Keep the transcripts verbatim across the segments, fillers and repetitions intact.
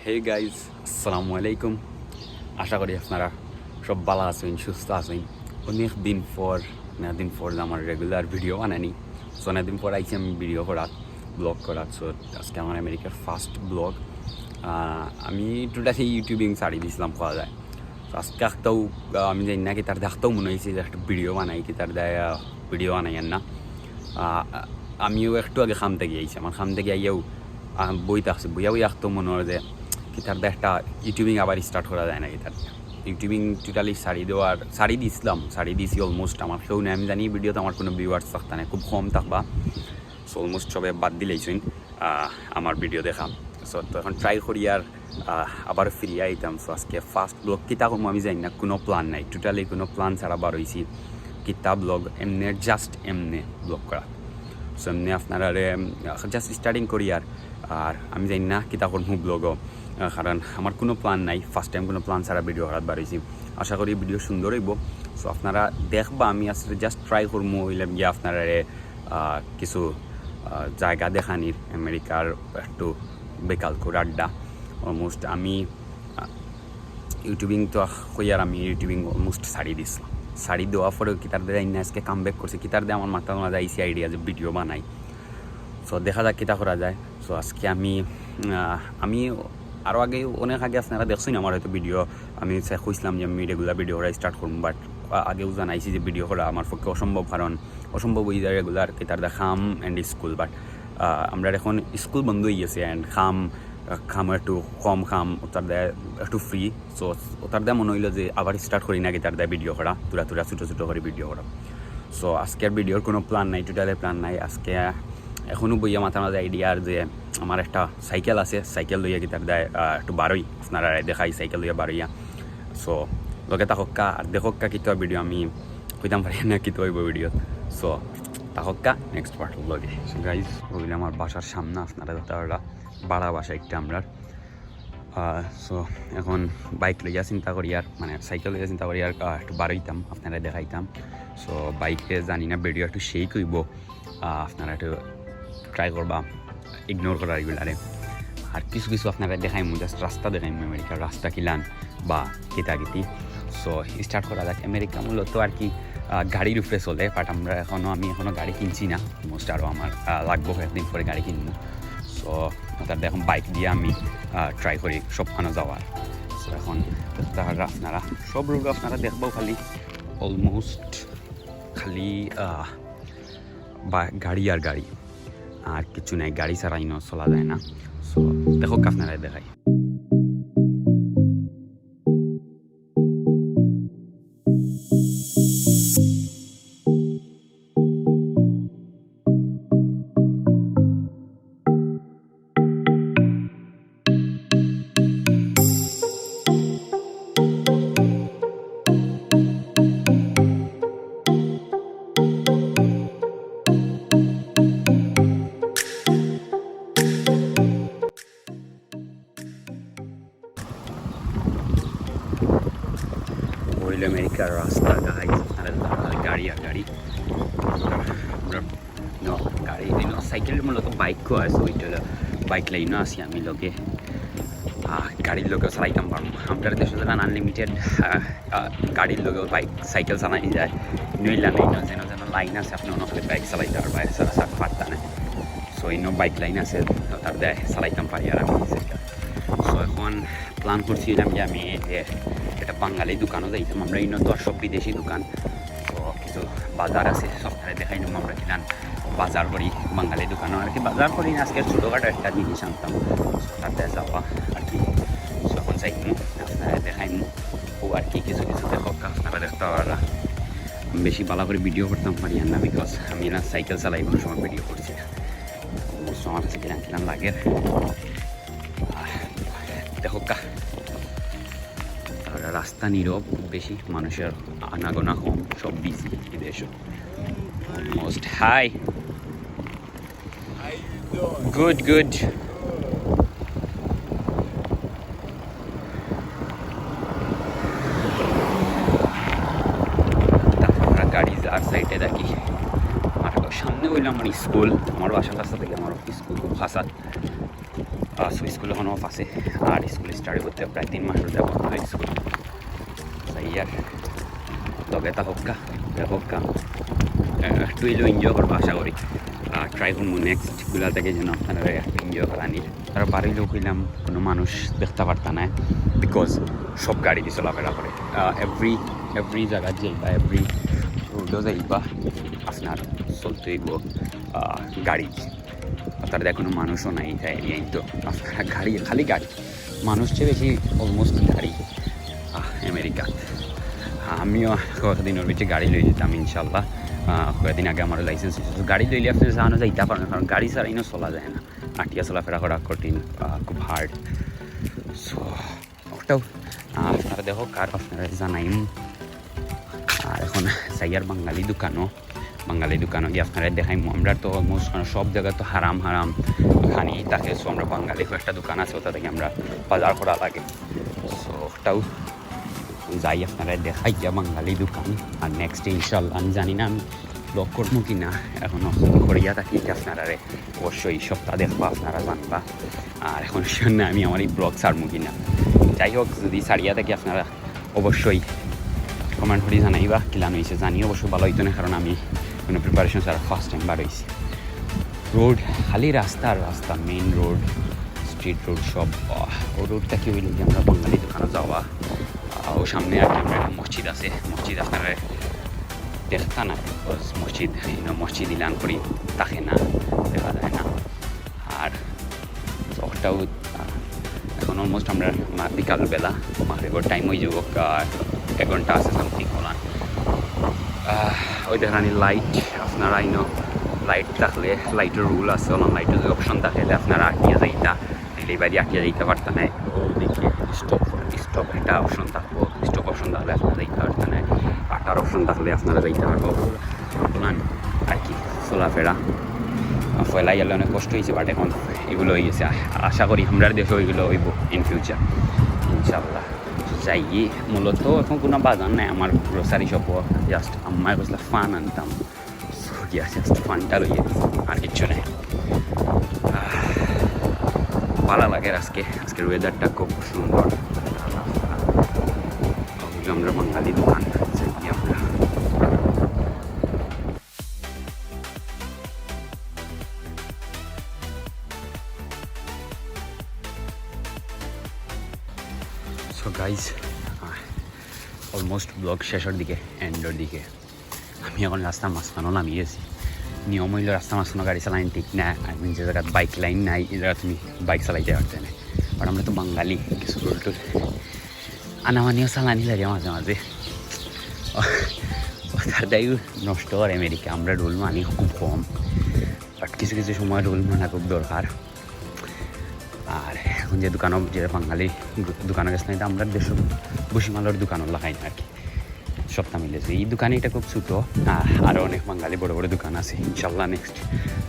Hey guys, আসসালামু আলাইকুম। আশা করি আপনারা সব ভালা আছইন, সুস্থ আছইন। অনেক দিন পর, অনেক দিন পর আমার regular video বানানি। So, অনেক দিন পর আইছি আমি video করাত, vlog করাত। So, আজকে আমার আমেরিকার first vlog। আহ, আমি totally YouTubing ছাড়ি দিছিলাম কওয়া যায়। So, আজকে একটাও, আহ, আমি জানি না কিতার দেখতেও মনে হয়েছে যে একটা video বানাই, কিতার দেয়, আহ, video বানাই আর না। আহ, আমিও একটু আগে কাম থাকি আইছি, আমার কাম থাকি আইয়াও, আহ, বই থাকছে, বইয়া বইয়া একটাও মনে হয় যে কিতার দেয় একটা YouTubing আবার start করা যায় না কিতার দেয়। YouTubing totally ছাড়ি দেওয়ার, ছাড়ি দিছিলাম, ছাড়ি দিছি almost। আমার কেউ নাই, আমি জানি video তো আমার কোনো viewers থাকতা নাই, খুব কম থাকবা। So, almost সবে বাদ দিলাইছইন, আহ, আমার video দেখা। So, তো এখন try করি আর, আহ, আবার ফিরিয়া আইতাম। So, আজকে first vlog কিতা করমু আমি জানি না, কোনো plan নাই, totally কোনো plan ছাড়া বার হইছি। কিতা vlog, এমনে, just এমনে vlog করা। So, এমনে আপনারারে, আহ, just starting করি আর, আর আমি জানি না কিতা করমু vlogও, আহ, কারণ আমার কোনো plan নাই, first time কোনো plan ছাড়া video করাত বার হইছি। আশা করি video সুন্দর হইব। So, আপনারা দেখবা, আমি আসলে just try করমু, হইলাম গিয়া আপনারারে আহ, কিছু, আহ, জায়গা দেখানির, আমেরিকার একটু বেকালকুর আড্ডা। Almost আমি, আহ, YouTubing তো কই আর আমি YouTubing almost ছাড়ি দিস। ছাড়ি দেওয়ার পরেও কিতার দেয় না আজকে come back করছি, কিতার দেয় আমার মাথার মাঝে আইসি idea যে video বানাই। So দেখা যাক কিতা করা যায়। So আজকে আমি, আহ, আমি আরও আগে, অনেক আগে আপনারা দেখছেন আমার হয়তো video, আমি সে কইছিলাম যে আমি regular video করা start করবো, but আ-, আগেও জানাইছি যে video করা আমার পক্ষে অসম্ভব, কারণ অসম্ভব হয়ে যায় regular কিতার দা কাম and school, but, আহ, আমরা এখন school বন্ধ হয়ে গেছে and কাম, কাম একটু কম, কাম ওটার দেয় একটু free। So ওটার দেয় মনে হইলো যে আবার start করি না কিতার দেয় video করা, থুড়া থুড়া ছোটো ছোটো করে video করা। So আজকের videoর কোনো plan নাই, totally plan নাই। আজকে এখনও বইয়া মাথার মাঝে idea আর যে আমার একটা সাইকেল আছে, সাইকেল লইয়া কিতার দেয়, আহ, একটু বারোই, আপনারা দেখাই সাইকেল লইয়া বারোইয়া। So লগে থাকক্কা আর দেখক্কা কিতা video, আমি কইতাম পারি না কিতা হইব video। So থাকক্কা next part লগে। So guys, ওইলে আমার বাসার সামনে, আপনারা দেখতে পাররা, ভাড়া বাসা একটা আমরার। আহ, so এখন bike লইয়া চিন্তা করি আর, মানে সাইকেল লইয়া চিন্তা করি আর, আহ, একটু বারোইতাম, আপনারা দেখাইতাম। So bikeএ জানি না video একটু shake হইব, আহ, আপনারা একটু try করবা ignore করার এগুলারে। আর কিছু কিছু আপনারা দেখাইমু, just রাস্তা দেখাইমু, আমেরিকার রাস্তা কিলান বা কিতা কিতি। So start করা যাক। আমেরিকা মূলত আর কি, আহ, গাড়ির উপরে চলে, but আমরা এখনো, আমি এখনো গাড়ি কিনছি না, almost আরও আমার, আহ, লাগবো কয়েকদিন পরে গাড়ি কিনবো। So ওটার দিয়ে এখন bike দিয়ে আমি, আহ, try করি সবখানো যাওয়ার। So এখন দেখতে পাররা আপনারা, সব road আপনারা দেখবো খালি, almost খালি, আহ, বা গাড়ি আর গাড়ি, আর কিছু নাই, গাড়ি ছাড়া ইনো চলা যায় না। So দেখো আপনারা দেখাই। ওইল আমেরিকার রাস্তা, guys, আপনারা গাড়ি আর গাড়ি। আমরা, আমরা, no, গাড়ি, no, সাইকেল মূলত bike-ও আছে, ওইটা হলো bike lane-ও আছি আমি লগে। আহ, গাড়ির লগে চালাইতাম পারবো। আমরা দেশে যেন unlimited, আহ, আহ, গাড়ির লগে bike, সাইকেল চালাই যায়। নইলা নেই না, যেন যেন line আছে, আপনি অন্য খালি bike চালাইতে পারবা, এছাড়া চাক পারতা না। So, ইনো bike lane আছে, তার দেয় চালাইতাম পারি আর আমি সাইকেল। So, এখন plan করছিলাম যে আমি এই যে একটা বাঙালি দোকানও যাইতাম, আমরা ইনো তো সব বিদেশি দোকান। So, কিছু বাজার আছে, সপ্তাহে দেখাই নিব আমরা কিলান বাজার করি বাঙালি দোকানও আর কি, বাজার করি না, আজকে ছোটোখাটো একটা জিনিস আনতাম, তাতে যাওয়া আর কি। So, এখন যাই আপনারা দেখাই নিব। ও আর কি কিছু কিছু দেখো, আপনারা দেখতে পাররা। আমি বেশি ভালো করে video করতাম পারি না, because আমি না সাইকেল চালাই, কোনো সময় video করছি না। অবশ্য আমার কাছে কিলান কিলান লাগে। আহ, দেখো কা, আর রাস্তা নীরব, খুব বেশি মানুষের আনাগোনা কম, সব busy বিদেশও। Almost, hi. Good, good. তারপর আমরা গাড়ি যার side-এ দেখি। আর সামনে হইলো আমার স্কুল, আমার বাসার রাস্তা থেকে আমার স্কুল খুব কাছে। সো স্কুল এখন অফ আছে, আর স্কুল স্টার্ট করতে প্রায় তিন মাস হতে বন্ধ স্কুল। যাই আর লগে তা হোক্কা, হোক্কা, একটু এলো এনজয় করবো আশা করি। ট্রাই করবো নেক্সট গুলা থেকে যেন আপনারা একটু এনজয় করানি। আর বাড়ি লোক হইলাম কোনো মানুষ দেখতে পারতা না, বিকজ সব গাড়ি দিয়ে চলাফেরা করে। এভরি এভরি জায়গা যাইবা, এভরি রোডও যাইবা, আপনার চলতে হইব গাড়ি। আপনারা দেখো কোনো মানুষও নাই, তাই তো আপনারা গাড়ি, খালি গাড়ি, মানুষ চেয়ে বেশি অলমোস্ট গাড়ি। আহ, আমেরিকা। আমিও কয়েকদিনের ভিতরে গাড়ি লই যেতাম ইনশাল্লাহ। আহ, কয়েকদিন আগে আমার লাইসেন্স হয়েছে, তো গাড়ি লইলে আপনি জানো যাইতে পারেন, কারণ গাড়ি ছাড়া ইনো চলা যায় না, আটিয়া চলাফেরা করা কঠিন, আহ, খুব হার্ড। সো ওটাও আহ, আপনারা দেখো কার আপনারা জানাইম। আর এখন যাইয়ার বাঙালি দোকানও, বাঙালি দোকানও গিয়া আপনারা দেখাইমু। আমরা তো অলমোস্ট সব জায়গা তো হারাম হারাম খানি থাকে, সো আমরা বাঙালি কয়েকটা দোকান আছে, ওটা থেকে আমরা বাজার করা লাগে। সো ওটাও যাই আপনারা দেখাই গিয়া বাঙালি দোকান। আর নেক্সট ইনশাল্লাহ আমি জানি না আমি ব্লগ করবো কি না, এখনো করিয়া থাকি কি আপনারা অবশ্যই সপ্তাহ দেখবা, আপনারা জানবা। আর এখন শিওর না আমি আমার এই ব্লগ ছাড়মু কি না। যাই হোক, যদি ছাড়িয়া থাকি আপনারা অবশ্যই কমেন্ট করে জানাইবা কিলান হয়েছে। জানি অবশ্যই ভালো হইতো না, কারণ আমি কোনো প্রিপারেশন ছাড়া ফার্স্ট টাইম বার হয়েছি। রোড খালি রাস্তা আর রাস্তা, মেইন রোড, স্ট্রিট রোড সব। আহ, ও রোডটা কি হইল যে আমরা বাঙালি দোকানে যাওয়া, আহ, ও সামনে আর কি আমরা একটা মসজিদ আছে, মসজিদ আপনারা দেখতা না, বিকজ মসজিদ ইনো মসজিদ ইলান করি থাকে না, দেখা যায় না। আর ওটাও আহ, এখন অলমোস্ট আমরা মা-, বিকালবেলা, মাগরিবর টাইম হয়ে যাবো, আহ, এক ঘন্টা আছে সামথিং ওলান। আহ, ওই দেখেন লাইট, আপনারা ইনো লাইট থাকলে, লাইটের রুল আছে, ওলান লাইটের যদি অপশন থাকে, তে আপনারা আটিয়া যাইতা, ডেলিভারি আটিয়া যাইতে পারতা না। ওদিকে স্টপ, স্টপ একটা অপশন থাকবো, স্টপ অপশন থাকলে আপনারা যাইতে পারতা না, আটার অপশন থাকলে আপনারা যাইতে পারবো। বুঝলেন? আর কি চলাফেরা। আহ, পয়লা গেলে অনেক কষ্ট হয়েছে, বাট এখন এগুলো হয়ে গেছে। আ-, আশা করি আমরার দেশও এগুলো হইব ইন ফিউচার ইনশাল্লাহ। যাই, মূলত এখন কোনো বাজার নাই, আমার গ্রোসারি শপও জাস্ট আম্মায় কইছিল ফান আনতাম, গিয়া জাস্ট ফানটা লইয়া আর কিচ্ছু নাই। আহ, ভালো লাগে আজকে, আজকের ওয়েদারটা খুব সুন্দর। আমরা বাঙালি দোকান, যাই আমরা। সো গাইজ, অলমোস্ট ব্লগ শেষের দিকে, এন্ডের দিকে। আমি এখন রাস্তার মাঝখানো নামি গেছি। নিয়ম হইল রাস্তার মাঝখানো গাড়ি চালানি ঠিক না, আর যে জায়গাত বাইক লাইন নাই, এই জায়গাত তুমি বাইক চালাইতে পারতে না। বাট আমরা তো বাঙালি, কিছু রুল টুল আনামানিও চালানি লাগে মাঝে মাঝে। তার দায়ু নষ্ট করে আমেরিকা, আমরা রুল মানি খুব কম, বাট কিছু কিছু সময় রুল মানা খুব দরকার। আর এখন যে দোকানও, যে বাঙালি দোকানও গেছে না, এটা আমরা দেশ ভুসিমালর দোকানও লাগাই না আর কি, সপ্তাহ মিলেছে। এই দোকানে এটা খুব ছোটো, আহ, আরও অনেক বাঙালি বড় বড় দোকান আছে। ইনশাল্লাহ নেক্সট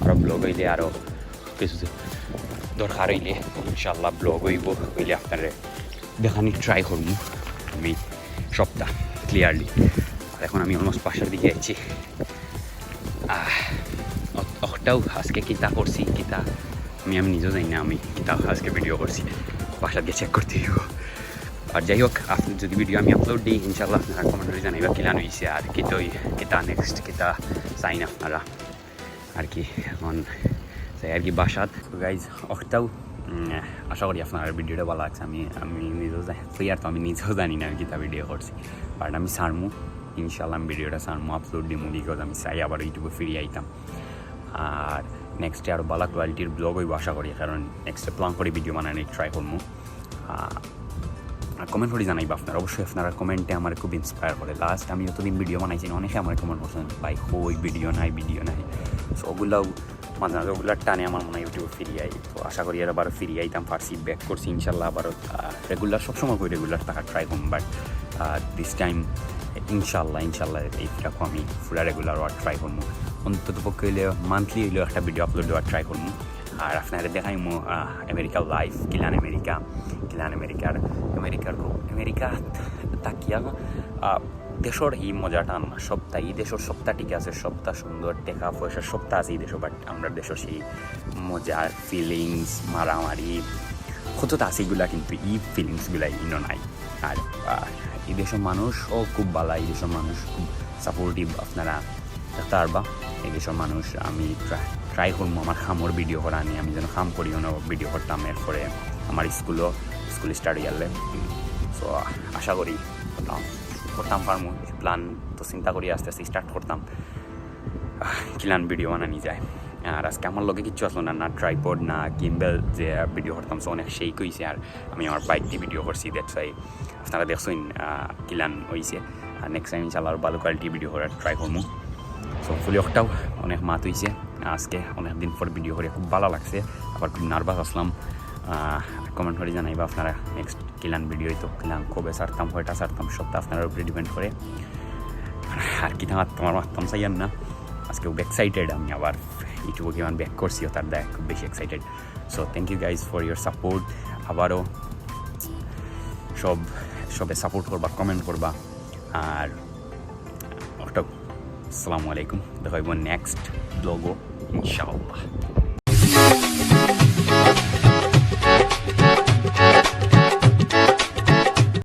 আরও ব্লগ হইলে আরও কিছু দরকার হইলে ইনশাল্লাহ ব্লগ হইব, হইলে আপনারা দেখানি ট্রাই করবো আমি সবটা ক্লিয়ারলি। আর এখন আমি অলমোস্ট বাসার দিকে আইছি। আহ, অ-, অখটাও আজকে কিতা করছি, কিতা আমি, আমি নিজেও জানি না আমি কিতা আজকে ভিডিও করছি, বাসার গিয়ে চেক করতে হইব। আর যাই হোক, আপনি যদি ভিডিও আমি আপলোড দিই ইনশাল্লাহ আপনারা কমেন্ট করে জানাইবা কিলান হইছে আর কিতা, কিতা নেক্সট কিতা চাইন আপনারা আর কি। এখন যাই আর কি বাসাত। তো গাইজ, অখটাও উম, আশা করি আপনার ভিডিওটা ভালো লাগছে। আমি, আমি নিজেও জানি, তো আর তো আমি নিজেও জানি না আমি কিতা ভিডিও করছি, বাট আমি ছাড়মু, ইনশাল্লাহ আমি ভিডিওটা ছাড়মু, আপলোড দিমু, বিকজ আমি চাই আবার ইউটিউবে ফিরে আইতাম। আর নেক্সটে আরও ভালো কোয়ালিটির ব্লগ হইব আশা করি, কারণ নেক্সটে প্ল্যান করি ভিডিও বানানোর ট্রাই করমু। আহ, আর কমেন্ট করে জানাইবা আপনারা, অবশ্যই আপনারা কমেন্টে আমার খুব ইন্সপায়ার করে। লাস্ট আমি যতদিন ভিডিও বানাইছি, অনেকে আমার কমেন্ট করছেন, "ভাই, কই ভিডিও নাই, ভিডিও নাই।" সো ওগুলাও মাঝে মাঝে ওগুলার টানে আমার মনে হয় ইউটিউবে ফিরে আই। তো আশা করি আর আবার ফিরে আইতাম পারছি, ব্যাক করছি ইনশাল্লাহ আবারও। আহ, রেগুলার সবসময় করি রেগুলার থাকার ট্রাই করবো, বাট, আহ, দিস টাইম ইনশাল্লাহ, ইনশাল্লাহ এইটাকে আমি পুরা রেগুলার হওয়ার ট্রাই করবো। অন্তত পক্ষে হইলে মান্থলি হইলেও একটা ভিডিও আপলোড দেওয়ার ট্রাই করবো। আর আপনারা দেখাইমু, আহ, আমেরিকার লাইফ, কিলান আমেরিকা, কিলান আমেরিকার, আমেরিকার গো-, আমেরিকা তাকিয়া, আহ, দেশর এই মজাটা না, সবটা, এই দেশর সবটা ঠিক আছে, সবটা সুন্দর, টেকা পয়সা সবটা আছে এই দেশো, but আমরার দেশর সেই মজার ফিলিংস, মারামারি কতটা আছে, এগুলা কিন্তু এই ফিলিংসগুলা ইনো নাই। আর আহ, এই দেশর মানুষও খুব ভালা, এই দেশর মানুষ খুব সাপোর্টিভ। আপনারা দেখতা পারবা এই দেশর মানুষ, আমি ট্রাই করমু আমার কামর ভিডিও করানি, আমি যেন কাম করি, অনো ভিডিও করতাম, এরপরে আমার স্কুলও, স্কুল স্টার্ট অইয়ারলে। সো আশা করি করতাম, করতাম পারমু। প্ল্যান তো চিন্তা করি আস্তে আস্তে স্টার্ট করতাম, আহ, কিলান ভিডিও বানানি যায়। আর আজকে আমার লগে কিচ্ছু আসলো না, না ট্রাইপড, না গিম্বল, যে ভিডিও করতাম, সো অনেক শেক অইছে। আর আমি আমার বাইক দি ভিডিও করছি, দ্যাটস ওয়াই আপনারা দেখছইন, আহ, কিলান অইছে। আর নেক্সট টাইম ইনশাল্লাহ আরো ভালো কোয়ালিটি ভিডিও করার ট্রাই করমু। সো ফুলি অকটাও অনেক মাত অইছে, আজকে অনেক দিন পর ভিডিও করি, খুব ভালা লাগছে, আবার খুব নার্ভাস আসলাম। কমেন্ট করি জানাইবা আপনারা নেক্সট কিলান ভিডিও অইতো, কিলান কবে ছাড়তাম, কয়টা ছাড়তাম, সবটা আপনারার উপরে ডিপেন্ড করে। আর কিতা মাততাম, আর মাততাম চাইয়ার না, আজকে খুব এক্সাইটেড আমি, আবার ইউটিউবো কিমান ব্যাক করছি, তার দায় খুব বেশি excited. So thank you guys for your support। আবারও সব, সবে সাপোর্ট করবা, কমেন্ট করবা। আর অকটাও, আসসালামু আলাইকুম, দেখা অইবো নেক্সট ব্লগো ইনশাআল্লাহ।